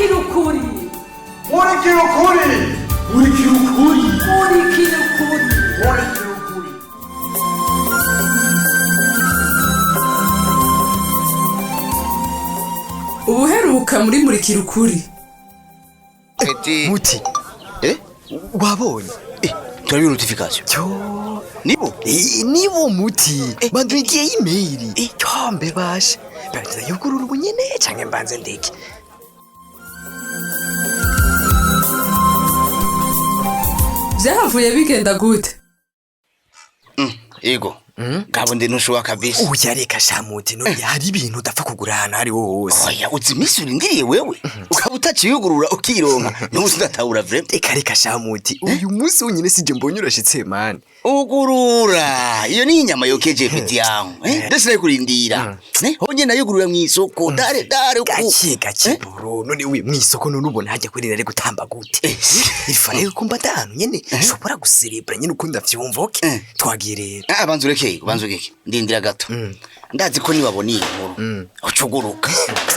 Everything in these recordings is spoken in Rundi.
Murikira ukuri. Murikira ukuri. Murikira ukuri. Murikira ukuri. Murikira ukuri. Ubuheruka muri Murikira ukuri. Eti. Muti. Eh? Wabonye? Eh, turabiye notification. Cyo. Nibo? Eh, nibo muti. Bandwigiye email. Cyombe bashe. Banza yugurura ubunyene canke mbanze ndeke. Vyahavuye bigenda gute? Yego. Ngabo ndi ntushuwa kabisa. Oya reka sha muti, none hari ibintu udapfa kugura ahantu ari hose. Oya, uzi iminsi urindiriye wewe. Ukaba utaciyugurura ukironka. N'ubu sindatahura vraiment. Reka reka sha muti, uyu munsi wonyene sije mbonye urashitse man. Ugurura. Iyo ni inyama yokeje peti yangu. Eh? Ndetse nayo kurindira. Eh? Honye nayugurura mw'isoko. Dare dare uku. Gake gake bro, none we mw'isoko none ubona hajya kuri nari gutamba gute? Ifare ko mba ndahanu nyene nshobora guserebra nyene uko ndavyumva, okay? Eh. Twagiye rero. Ah, banza ureke, banza ureke. Ndindira gato. Ndazi ko niwabona iyi nkuru. Ucuguruka.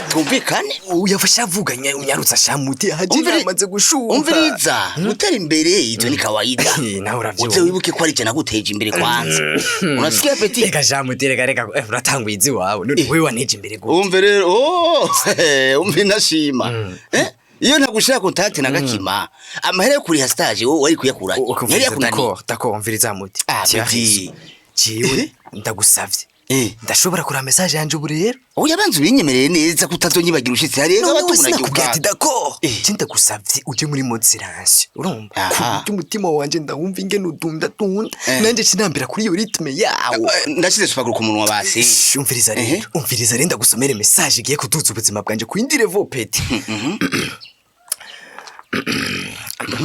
Tumvikane? Uyafasha avuga unyarutsa sha muti, haje namaze gushuha. Umviriza, gutera imbere ivyo ni kawaida. Nawe uravyumva. Uze wibuke ko ari je naguteje imbere kwanza. Unasikia petit? Reka sha muti, reka reka, uratanguye izi wawe none wewe waneje imbere gute? Umve rero, oh, umve ndashima. Eh? Iyo ntagushira contact na gakima, amahera yo kuriha stage wowe wari kuyakura. Yari yakunaniye. D'accord, d'accord, umviriza muti. Ah, Tiens, petit. Jewe ndagusavye. Eh. Ndashobora kuraba message yanje ubu rero? Oya, banza ubinyemerere neza ko utazonyibagira ushitse hariya None we abatuntu sinakubwiye ati d'accord. Eh. Je ndagusavye uje muri mode silence. Urumva? Aha. Ku buryo umutima wanje ndawumva ingene udunda dunda. Eh. Nanje cinambira kuri iyo rythme yawo. Ndashize supaguru ku munwa basi. Shh, umviriza Eh. rero. Umviriza rero ndagusomere message igiye kuduza ubuzima bwanje ku yindi level petit.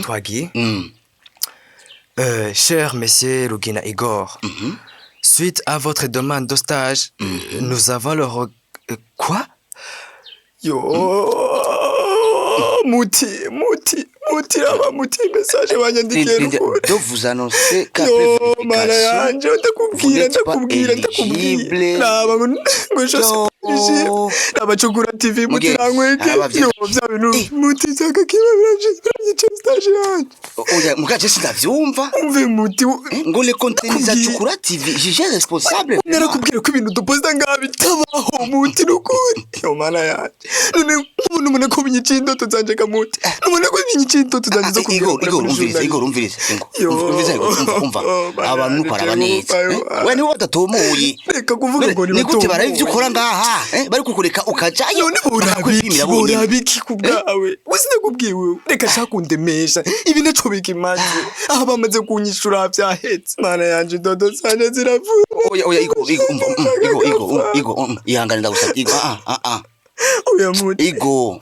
Twagiye. Cher monsieur Rugina Igor, suite à votre demande de stage, nous avons le quoi? Yo, muti, muti, muti, raba muti, message banyandikiye rukuri. De vous annoncer qu'après Yo, mana vérification, yanje, vous ndakubwira, n'êtes pas ndakubwira, ndakubwira. éligible. Raba ngo je suis pas éligible. Raba Cugura TV, muti Mugenzi, rankwege. araba Yo, vya bintu, Eh. muti vyakakiba biranyica stage yanje. Oya, mugaje sindavyumva. Umve muti, Ngo le contenu za Ndakubwiye. Cukura TV jugé responsable. Narakubwira ko ibintu duposta ngaha bitabaho muti, nukuri. Yo mana yanje, none nk'umuntu ubona ko binyiciye indoto zanje kamuti, nubona ko binyiciye indoto zanje zo Igor, kugera Igor, kuri umviriza, journalist. Igor, umviriza. Ingo, Yo. umviriza, Igor, umva, umva. Oh, mana Abantu nuko yanje, araba neza. jewe, Eh? We nibo badatomoye. Reka kuvuga ngo Ni gute baraba ivyo ntibatomoye. ukora ngaha? Eh? Bari kukureka ukajayo. None borabiki, bakakwipimira bonyene. borabiki ku bwawe? Wese ndakubwiye wewe, reka shaka kundemesha ibi naco bikimaze aho bamaze kunyishura vyahetse. Mana yanje, indoto zanje ziravuye. Oya, oya, Igor, Igor, umva, Igor, Igor, Igor, ihangane ndagusabye. Igor, ah, ah, ah. Oya muti. Igor.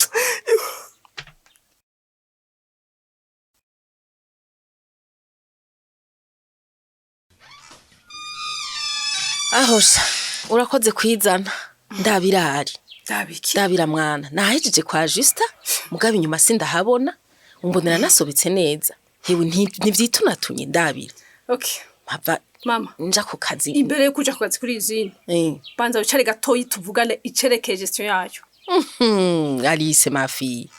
Ahosha urakoze kwizana ndabirahari. Ndabiki? Ndabira mwana nahejeje kwa Justa, mugabo inyuma sindahabona, umbonera nasobetse neza hewe ntivyitunatunye ndabira. Okay, Mpava mama. nja ku kazi. Imbere yo kuja ku kazi kuri izindi. Banza wicare gatoyi tuvugane icerekeye gestion yayo. Alice ma fille,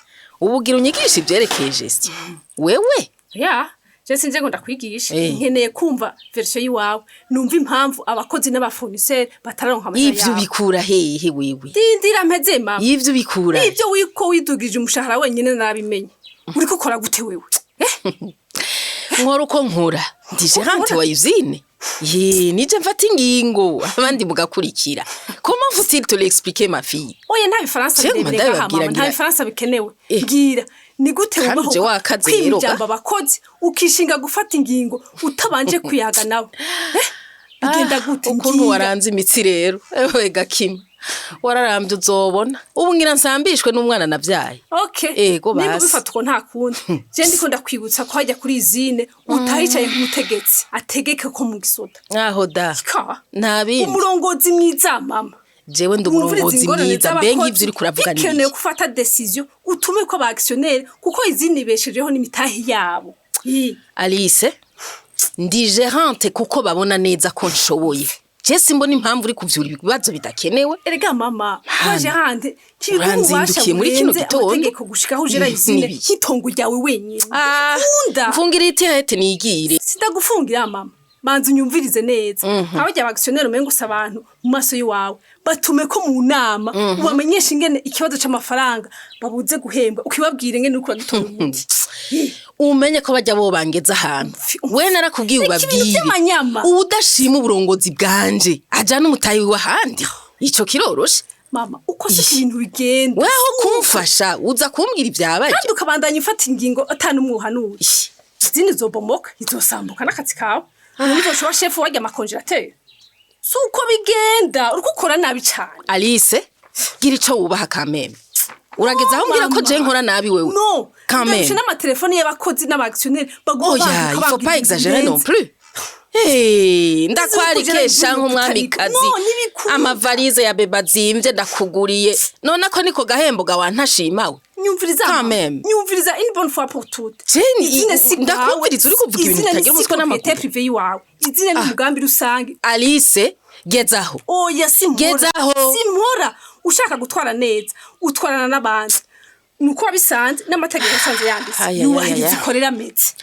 ubu ugira unyigisha ivyerekeye gestion wewe? Ya, je sinje ngo ndakwigisha. Eh. Nkeneye kumva version yiwawe. Numva impamvu abakozi n'abafournisseur batararonka amahera Ivyo yabo. bikura hehe wewe? Dindira mpeze mama. Ivyo bikura Ibyo wiko widugije umushahara wenyine narabimenye. Uriko ukora gute wewe? Eh? Nkora uko nkora, ndi gérante wa usine ye, nije mfata ingingo abandi mugakurikira. Comment faut-il te l'expliquer, ma fille? Oya, nta bifaransa Jewe birebire ngaha ndababwira mama, nta ngira- bifaransa bikenewe. Eh. Mbwira, ni gute Kandi wubahuka uje wakaze rero ga. kwima abakozi ukishinga gufata ingingo utabanje kuyaga nabo? Eh? Bigenda gute? Ukuntu Mbwira. waranze imitsi rero ewe gakima, wararambye uzobona ubu ngira nsambishwe n'umwana navyaye. Okay. Ego nimba basi. ubifata uko nta kundi. Je ndiko ndakwibutsa ko hajya kuri izine utahicaye nk'umutegetsi ategeke ko mu gisoda. Aho da. Ka. Nta bindi. Umurongozi mwiza mama. Jewe ndi Wumviriza umurongozi ingorane mwiza, mbe z'abakozi, nk'ivyo uriko uravuga bikenewe niki? gufata decision utume ko aba actionnaire kuko izindi ibeshejeho n'imitahe yabo. Yi. Alice, ndi gérante kuko babona neza ko nshoboye. Je simbona impamvu uri kuvyura ibibazo bidakenewe. Erega mama, kuba gérante ntibiguha ububasha Uranzindukiye muri kino burenze gitondo. amategeko gushika aho ugera usine Nibi. nk'itongo ryawe wenyine. Ah, Kunda. mfungira itirete nigire. Sindagufungira mama, banza unyumvirize neza. Abarya abactionnaire umengo gusa abantu mu maso y'iwawe, batume ko mu nama ubamenyeshe ingene ikibazo c'amafaranga babuze guhembwa, ukibabwira ingene uriko uragitora umuti. Umenye ko bajya bo bangeza ahantu. We narakubwiye Reka ibintu ubabwire. vy'amanyama. Uwudashima uburongozi bwanje ajana umutayi wiwe ahandi. Ico kiroroshe. Mama, uko si ibintu bigenda. Weho kumfasha uza kumbwira ibyabaye. Kandi ukabandanya ufata ingingo ata n'umwe uhanura. Izindi izobomoka, izosambuka n'akazi kawe. Ntuzoshobora shefu warya amacongélateur. Si uko bigenda, uriko ukora nabi cane. Alice, gira ico wubaha kameme. Urageze aho umbwira ko Mama. je nkora nabi wewe? No, Quand même. ndabishe n'amatelefoni y'abakozi n'abactionnaire baguma Oya, banduka il faut bambwira pas ibintu exagérer non birenze. plus. Hey, ndakwarikesha Izindi nk'umwamikazi. No, ntibikunda. Amavalize ya beba azimvye ndakuguriye. None ko niko gahembo gawa ntashimawe? Nyumviriza Quand mama. même. Nyumviriza une bonne fois pour toutes. Jane, Izina si ndakumviriza uri kuvuga ibintu Izina ni bitagira si umutwe n'amaguru. propriété privée yiwawe. Izina ni umugambi rusange. Alice, gezaho. Oya, simpora. Gezaho. Simpora. Ushaka gutwara neza, utwarana n'abandi. Nuko wabisanze n'amategeko asanzwe yanditse. Ay, ay, ay, Yubahiriza ay. ikorera metse.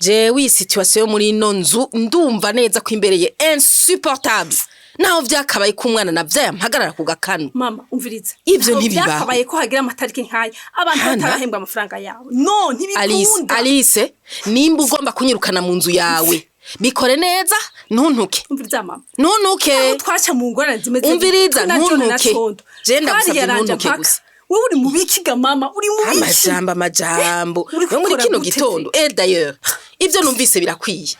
Jewe iyi situation yo muri ino nzu ndumva neza ko imbereye insupportable. Naho vyakabaye ko umwana navyaye ampagarara ku gakanu. Mama, umviriza. Ivyo Ntabwo ntibibaho. byakabaye ko hagira amatariki nk'aya abantu Hana. batarahembwa amafaranga yawe. No, Alice, ntibikunda. Alice, nimba ugomba kunyirukana mu nzu yawe, bikore neza, ntuntuke. Umviriza mama. Ntuntuke. Aho twaca mu ngorane zimeze Umviriza, gutya, na John na ntuntuke. Condo. Je ndagusavye Twariyaranja ntuntuke mpaka. gusa. Wowe uri mu bikiga mama, uri mu biki? Amajambo, amajambo. Uri No muri gukora kino gute? gitondo. Eh, d'ailleurs, ivyo numvise birakwiye.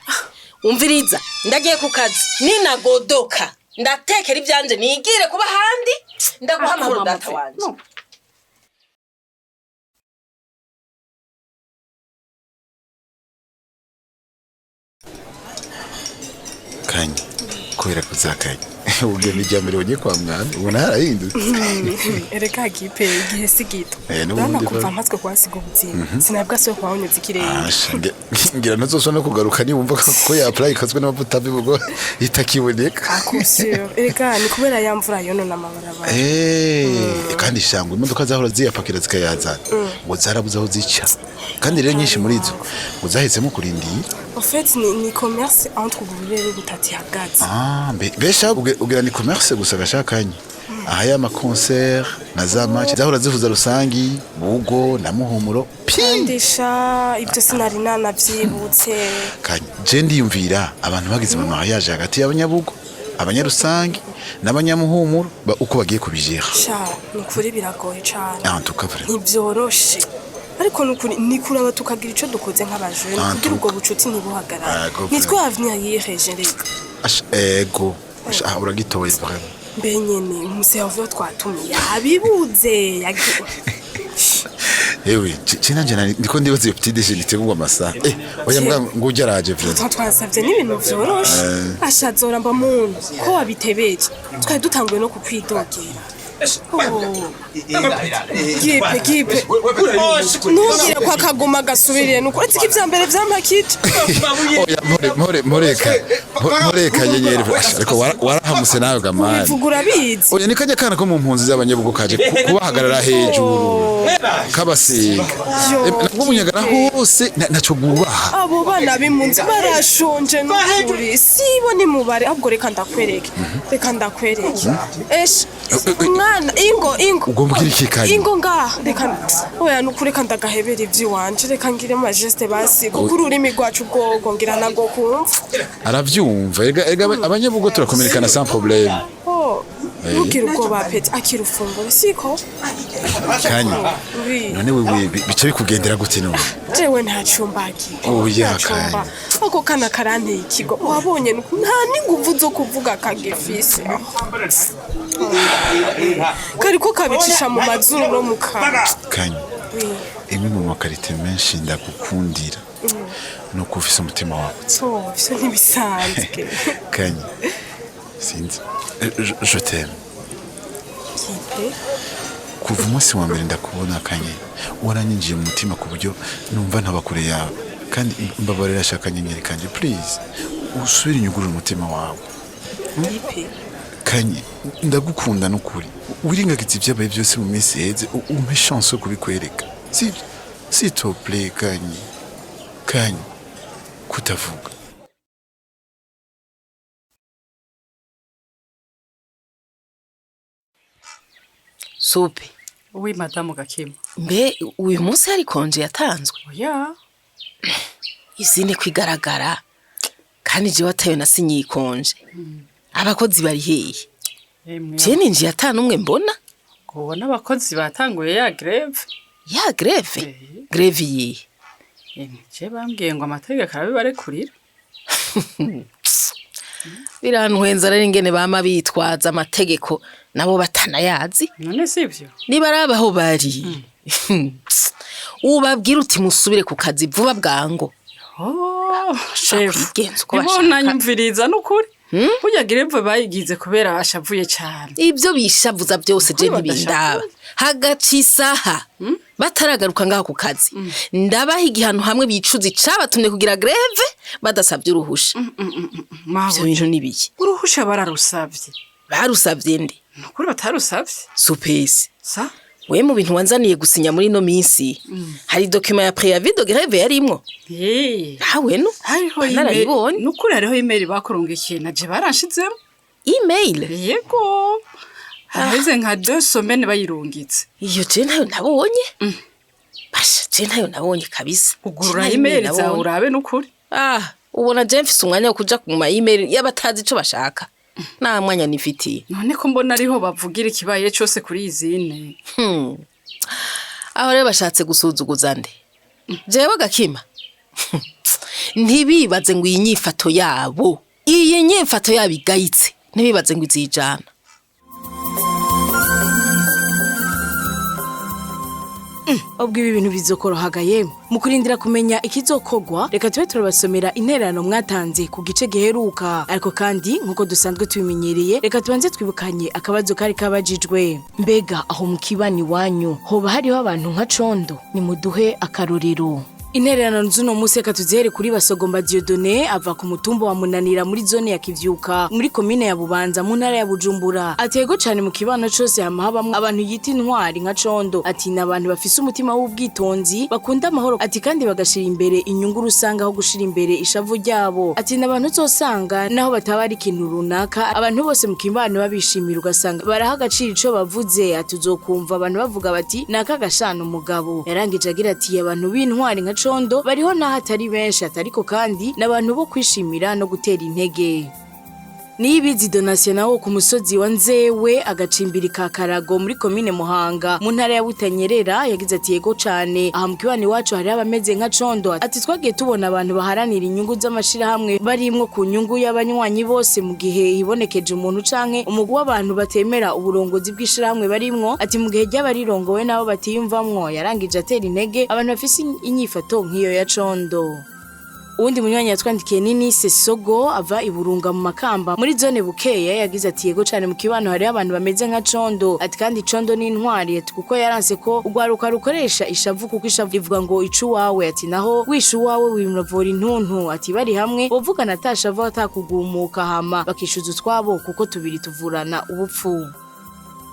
Umviriza, ndagiye ku kazi. Ninagodoka, ndatekera ivyanje nigire kuba ahandi, ndaguha amahoro Mama, data wanje. no. Kanya kubera kuzakanya ubugeni rya mbere wagiye kwa mwami ubona harahindutse. Erega gipe, igihe si gito. Eh, n'ubundi Urabona kuva mpatswe kuhasiga ubuzima, sinabwa siwe kuhawunyuza ikirenge. Asha, ngira ntuzosubira no kugaruka niwumva ko ya plat ikozwe n'amavuta bibugo itakiboneka. Akusio, erega ni kubera ya mvura yonona amabarabara. Eh, kandi shangwe imodoka zahora ziyapakira zikayazana ngo zarabuze aho zica, kandi rero nyinshi muri zo ngo zahisemo kurindira. En fait, ni commerce entre uburere butatu ihagaze. Ah, besha ugira ni commerce gusa gashakanye aha ya ma concert na za match zahora zihuza Rusangi, Bugo na Muhumuro pi. Ndisha ibyo sinari nanavyibutse. Kanya je ndiyumvira abantu bagize ama mariage hagati y'abanyabugo, abanyarusangi n'abanyamuhumuro uko bagiye kubijera. Sha, ni ukuri biragoye cane. En tout cas, vraiment. Ntibyoroshe, ariko nukuri ni kuraba tukagira ico dukoze nk'abajene Ah, kugira ubwo bucuti ntibuhagarare. Ah, go. Nitwe avenir yiheje reka. Asha, ego. Asha, ah, uragitoye vraiment. Mbe nyene umuserveur twatumiye abibuze yagiye. Ewe, je nanje ndiko ndibaza iyo petit déjeuner itegurwa amasaha. Eh, oya mbwa ngo ujya araje vraiment. Twa twasavye n'ibintu vyoroshe. Ashazora mba muntu ko wabitebeje, twari dutanguye no kukwidogera. Oh. Gipe, gipe, ntugire ko akaguma gasubiriye nuko uretse ko ivya mbere vyampakije. Oya, mpore mpore mporeka. Mporeka nyenyeri. Asha, ariko warahamutse nawe gamani. Ubivuga urabizi. Oya, ni kajya kana ko mu mpunzi z'abanyabugo kaje kubahagarara hejuru. Kabasiga. Yo, Nabwo umunyagara hose ntaco gubaha. Abo bana b'impunzi barashonje n'ukuri, sibo ni mubare. Ahubwo reka ndakwereke, reka ndakwereke. Esha mwana, ingo, ingo. Ugomba ugira iki kanya? Ingo ngaha, reka. Oya, nukuri reka ndagahebera ivy'iwanje, reka ngire majeste basi, kuko ururimi rwacu bwogo ngira ntago kumva. Aravyumva. Erega abanyabugo turakominikana sans problème. Oh, ntugire ubwoba petit, akira ufungure siko. Kanya. Oui. None wewe bica bikugendera gute none? Jewe nta cumbagira. Oya, Nta cumba. kanya. Ako kana karanteye ikigo, wabonye nta n'inguvu zo kuvuga kagifise, kariko kabicisha mu mazuru no mu kanwa. Kanya. Oui. Imwe mu maqualités menshi ndagukundira ni uko ufise umutima wagutse. So ivyo ntibisanzwe. Kanya, sinzi, je t'aime. Kipe. Kuva umunsi wa mbere ndakubona kanye, waranyinjiye mu mutima ku buryo numva ntaba kure yawe. Kandi mbabarira, shaka nyenyeri kanje, please usubire inyugurure umutima wawe. Gipe. Kanye, ndagukunda n'ukuri. Wirengagiza ibyabaye byose mu minsi iheze, umpe chance yo kubikwereka. Sibyo? S'il te plaît, Kanye. Kanye, kutavuga. Supe. Oui, madamu Gakima. Mbe uyu munsi hari congé yatanzwe? Oya. Izindi kwigaragara kandi jewe atayo nasinyiye i congé. Abakozi bari hehe? Emwe. Je ninjiye ata n'umwe mbona. Ubona abakozi batanguye ya grève. Ya grève? Grève yihe? Emwe, je bambwiye ngo amategeko arabibarekurira. Birantwenza rero ingene bama bitwaza amategeko nabo batanayazi. None sivyo? Niba ari abaho bari, ubabwira uti musubire ku kazi vuba bwango. Oh, chef. Kwigenza uko bashaka. Ntibonanyumviriza n'ukuri. Burya grève bayigize kubera bashavuye cyane. Ibyo bishavuza byose je Ukuri. ntibindaba. Hagaca isaha bataragaruka ngaho ku kazi, ndabaha igihano hamwe bicuza icabatumye kugira grève badasabye uruhusha. Ivyo bintu ni biki? Uruhusha bararusavye. Barusavye nde? Nukuri batarusavye. Supesi. Sa? We, mu bintu wanzaniye gusinya muri ino minsi, hari document ya préavis de grève yarimwo? Eh. Nawe no Hariho email. narayibonye. Nukuri hariho email bakurungikiye, naje baranshizemo. Email? Yego. Haheze nka 2 semaines bayirungitse. Iyo je ntayo nabonye. Basha, je ntayo nabonye kabisa. Ugurura Je ntayo email nabonye. zawe urabe nukuri. Ah, ubona je mfise umwanya wo kuja ku ma email y'abatazi ico bashaka? Nta mwanya nifitiye. None ko mbona ariho bavugira ikibaye cose kuri izine. Aho rero bashatse gusuzuguza nde? Jewe Gakima? Ntibibaze ngo iyi nyifato yabo, iyi nyifato yabo igayitse, ntibibaze ngo izijana. Ubwo ibi bintu bizokorohaga yemwe. Mu kurindira kumenya ikizokogwa, reka tube turabasomera intererano mwatanze ku gice giheruka. Ariko kandi, nk'uko dusanzwe tubimenyereye, reka tubanze twibukanye akabazo kari kabajijwe: mbega aho mu kibani iwanyu hoba hariho abantu nka Condo? Nimuduhe akarorero. Intererano z'uno munsi reka tuzihere kuri Basogomba Dieudonné, ava ku mutumba wa Munanira muri zone ya Kivyuka, muri komine ya Bubanza, mu ntara ya Bujumbura. Atego cane, mu kibano cose hama habamwo abantu yita intwari nka Condo. Ati ni abantu bafise umutima w'ubwitonzi, bakunda amahoro, ati kandi bagashira imbere inyungu rusange aho gushira imbere ishavu ryabo. Ati ni abantu uzosanga naho bataba ari ikintu runaka, abantu bose mu kibano babishimira, ugasanga baraha agaciro ico bavuze. Ati uzokumva abantu bavuga bati naka gashana umugabo. Yarangije agira ati abantu b'intwari nka Condo bariho naho atari benshi, atariko kandi n'abantu bo kwishimira no gutera intege. Niyibizi Donatien nawo ku musozi wa Nzewe, agacimbiri ka Karago, muri komine Muhanga, mu ntara ya Butanyerera, yagize ati yego cane, aha mu kibano iwacu hariho abameze nka Condo. Ati twagiye tubona abantu baharanira inyungu z'amashirahamwe barimwo ku nyungu y'abanywanyi bose, mu gihe hibonekeje umuntu canke umugwi w'abantu batemera uburongozi bw'ishirahamwe barimwo, ati mu gihe ryaba rirongowe n'abo batiyumvamwo. Yarangije atera intege abantu bafise inyifato nk'iyo ya Condo. Uwundi munywanyi yatwandikiye ni Nise Sogo, ava iburunga mu Makamba, muri zone Bukeye. Yagize ati yego cane, mu kibano hariho abantu bameze nka Condo. Ati kandi Condo ni intwari, ati kuko yaranse ko urwaruka rukoresha ishavu, kuko ishavu rivuga ngo ica uwawe, ati naho wishe uwawe wimuvura intuntu. Ati bari hamwe bovugana atashavu, atakugumuka, hama bakishuza utwabo, kuko tubiri tuvurana ubupfu.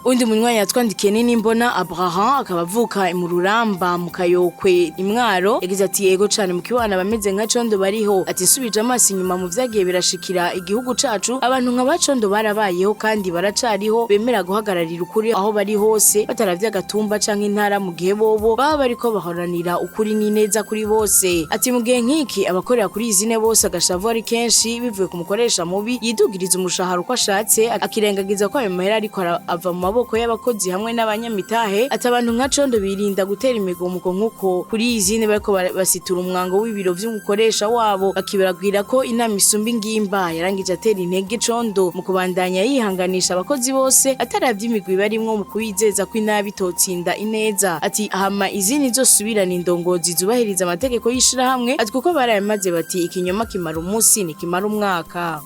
Undi munywanyi yatwandikiye ni Nimbona Abraham, akaba avuka mu Ruramba, mu Kayokwe, Imwaro. Yagize ati yego cane, mu kibano abameze nka Condo bariho. Ati nsubije amaso inyuma mu vyagiye birashikira igihugu cacu, abantu nka ba Condo barabayeho kandi baracariho, bemera guhagararira ukuri aho bari hose, bataravye agatumba canke intara, mu gihe bobo baba bariko baharanira ukuri n'ineza kuri bose. Ati mu gihe nk'iki, abakorera kuri izine bose agashavu ari kenshi, bivuye ku mukoresha mubi yidugiriza umushahara uko ashatse, akirengagiza ko ayo mahera ariko ava mu maboko y'abakozi hamwe n'abanyamitahe. Ati abantu nka Condo birinda gutera imigumuko nk'uko kuri izine bariko basitura umwango w'ibiro vy'umukoresha wabo, bakibabwira ko inama isumba ingimba. Yarangije atera intege Condo mu kubandanya yihanganisha abakozi bose, ataravye imigwi barimwo, mu kubizeza ko inabi itotsinda ineza. Ati hama izindi zosubirana indongozi zubahiriza amategeko y'ishirahamwe, ati kuko barayamaze bati ikinyoma kimara umunsi ntikimara umwaka.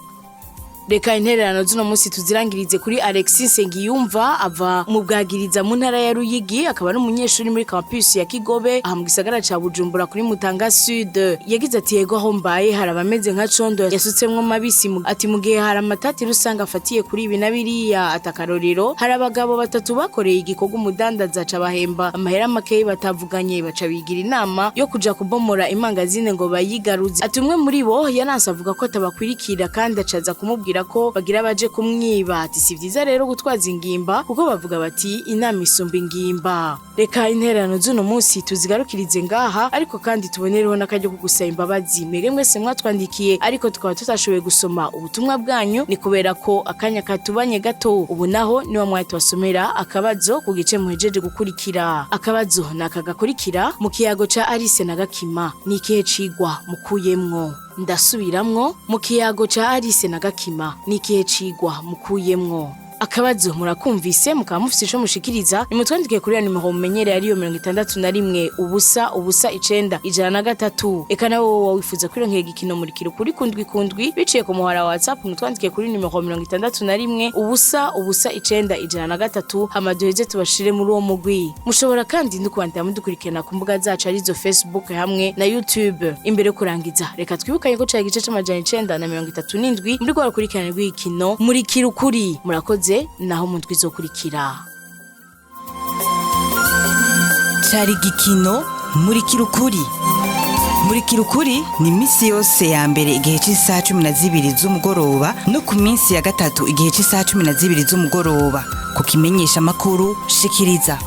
Reka intererano z'uno munsi tuzirangirize kuri Alexis Nsengiyumva, ava mu Bwagiriza mu ntara ya Ruyigi, akaba ari umunyeshuri muri campus ya Kigobe aha mu gisagara ca Bujumbura kuri Mutanga Sud. Yagize ati: "Yego, aho mbaye hari abameze nka Condo yasutsemwo mabisi." Ati: "Mu gihe hari amatati rusange afatiye kuri ibi na biriya." Atakarorero, hari abagabo batatu bakoreye igikorwa umudandaza, aca bahemba amahera makeyi batavuganye, baca bigira inama yo kuja kubomora imangazine ngo bayigaruze. Ati: "Umwe muri bo yaranse, avuga ko atabakwirikira, kandi acaza kumubwira ko bagira baje kumwiba." Ati: "Si vyiza rero gutwaza ingimba, kuko bavuga bati inama isumba ingimba." Reka intererano z'uno munsi tuzigarukirize ngaha, ariko kandi tubonereho n'akaryo ko gusaba imbabazi mwebwe mwese mwatwandikiye ariko tukaba tutashoboye gusoma ubutumwa bwanyu. Ni kubera ko akanya katubanye gato. Ubu naho niwa mwari tubasomera akabazo ku gice muhejeje gukurikira. Akabazo ni aka gakurikira: mu kiyago ca Alice na Gakima, ni ikihe cigwa mukuyemwo? Ndasubiramwo: mu kiyago ca Alice na Gakima, ni ikihe cigwa mukuyemwo? Akabazo murakumvise, mukaba mufise ico mushikiriza, nimutwandike kuri ya nimero mumenyereye, ariyo 61 0 0 9 103. Eka nawe wowe wifuza kwironkera igikino Murikira Ukuri kundwi kundwi biciye ku muhora wa WhatsApp, mutwandike kuri nimero 61 0 0 9 103, hama duheze tubashire muri uwo mugwi. Mushobora kandi no kubandanya mudukurikirana ku mbuga zacu, arizo Facebook hamwe na YouTube. Imbere yo kurangiza, reka twibukanye ko cari igice c'937 muri rwa rukurikirane rw'igikino Murikira Ukuri. Murakoze, naho mu ndwi izokurikira. Cari igikino Murikira Ukuri. Murikira Ukuri ni iminsi yose ya mbere igihe cy'isaha 12 z'umugoroba, no ku minsi ya gatatu igihe cy'isaha 12 z'umugoroba, ku kimenyesha amakuru Shikiriza.